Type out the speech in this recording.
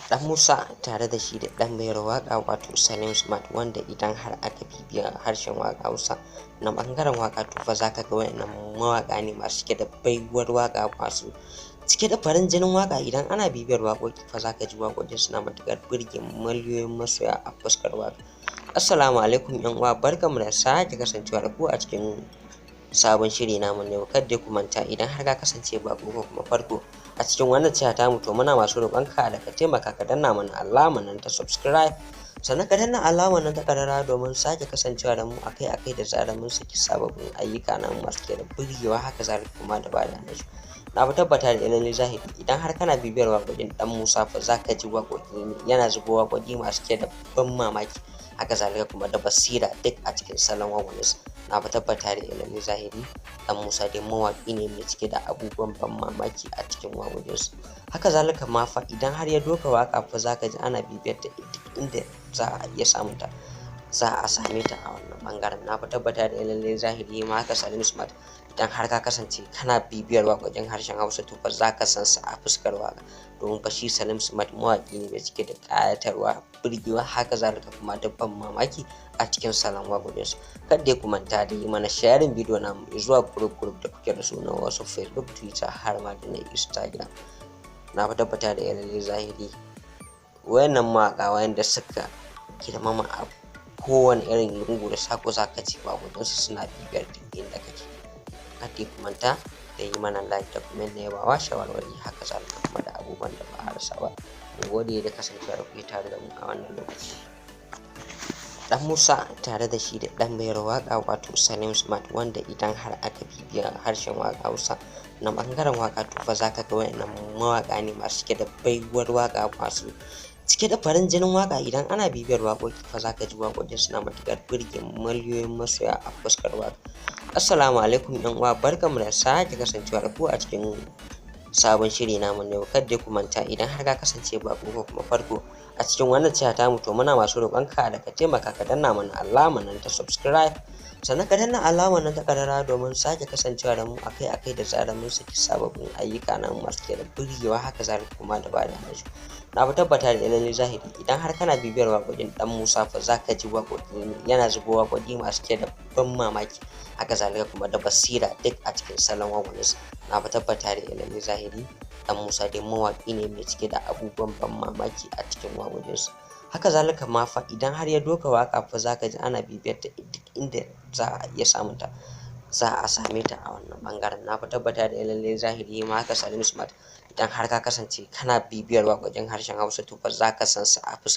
Dan Musa tare da shi da ɗan mayar waƙa wato Salim Smart, wanda idan har aka bibiya harshen waƙa Hausa na ɓangaren waƙa, to fa za ka ga wayannan mawaƙa ne masu cike da baiwar waƙa, masu cike da farin jinin waƙa. Idan ana bibiyar waƙoƙi fa, za ka ji waƙoƙin suna matuƙar burge miliyoyin masoya a fuskar waƙa. Assalamu alaikum yan uwa, barkanmu da sake kasancewa da ku a cikin sabon shiri namu ne. Kada ku manta, idan har ka kasance bako ko kuma farko a cikin wannan tasha tamu, to muna masu roƙonka da ka taimaka ka danna mana alamar nan ta subscribe, sannan ka danna alamar nan ta ƙararrawa domin sake kasancewa da mu akai-akai da zarar mun saki sababbin ayyuka na masu ke da burgewa, haka zalika kuma da bada annashuwa. Na fi tabbata da lalle zahiri, idan har kana bibiyar waƙoƙin Dan Musa fa, za ka ji waƙoƙi yana zubo waƙoƙi masu ke da ban mamaki, haka zalika kuma da basira duk a cikin salon waƙoƙinsa. Na fi tabbata da lalle zahiri, Dan Musa dai mawaƙi ne mai cike da abubuwan ban mamaki a cikin waƙoƙinsa. Haka zalika ma fa, idan har ya doka waƙa fa, za ka ji ana bibiyar ta duk inda za a iya samun ta, za a same ta a wannan ɓangaren. Na fi tabbata da lalle zahiri ma haka Salim Smart, idan har ka kasance kana bibiyar waƙoƙin harshen Hausa, to fa za ka san sa a fuskar waƙa, domin fa shi Salim Smart mawaƙi ne mai cike da ƙayatarwa, burgewa, haka zalika kuma da ban mamaki a cikin salon waƙoƙinsa. Kada ku manta da yi mana sharing bidiyo namu zuwa group group da kuke da su na wasu Facebook, Twitter, har ma da na Instagram. Na fi tabbata da lalle zahiri, wayannan mawaƙa wayanda suka girmama a kowane irin lungu da sako, za ka ce waƙoƙinsu suna bibiyar duk inda kake. Kada ku manta da yi mana like da comment na yabawa, shawarwari, haka zalika kuma da abubuwan da ba a rasa ba. Mun gode da kasancewa da kuke tare da mu a wannan lokaci. Dan Musa tare da shi da ɗan mayar waƙa wato Salim Smart, wanda idan har aka bibiya harshen waƙa Hausa na ɓangaren waƙa, to fa za ka ga wayannan mawaƙa ne masu cike da baiwar waƙa, masu cike da farin jinin waƙa. Idan ana bibiyar waƙoƙi fa, za ka ji waƙoƙin suna matuƙar burge miliyoyin masoya a fuskar waƙa. Assalamu alaikum yan uwa, barkanmu da sake kasancewa da ku a cikin sabon shiri namu ne. Kada ku manta, idan har ka kasance bako ko kuma farko a cikin wannan tasha tamu, to muna masu roƙonka da ka taimaka ka danna mana alamar nan ta subscribe, sannan ka danna alamar nan ta ƙararrawa domin sake kasancewa da mu akai-akai da zarar mun saki sababbin ayyuka na masu ke da burgewa, haka zalika kuma da bada annashuwa. Na fi tabbata da lalle zahiri, idan har kana bibiyar waƙoƙin Dan Musa fa, za ka ji waƙoƙi yana zubo waƙoƙi masu ke da ban mamaki, haka zalika kuma da basira duk a cikin salon waƙoƙinsa. Na fi tabbata da lalle zahiri, Dan Musa dai mawaƙi ne mai cike da abubuwan ban mamaki a cikin waƙoƙinsa. Haka zalika ma fa, idan har ya doka waƙa fa, za ka ji ana bibiyar ta duk inda za a iya samun ta, za a same ta a wannan ɓangaren. Na fi tabbata da lalle zahiri ma haka Salim Smart, idan har ka kasance kana bibiyar waƙoƙin harshen Hausa, to fa za ka san sa a fuska.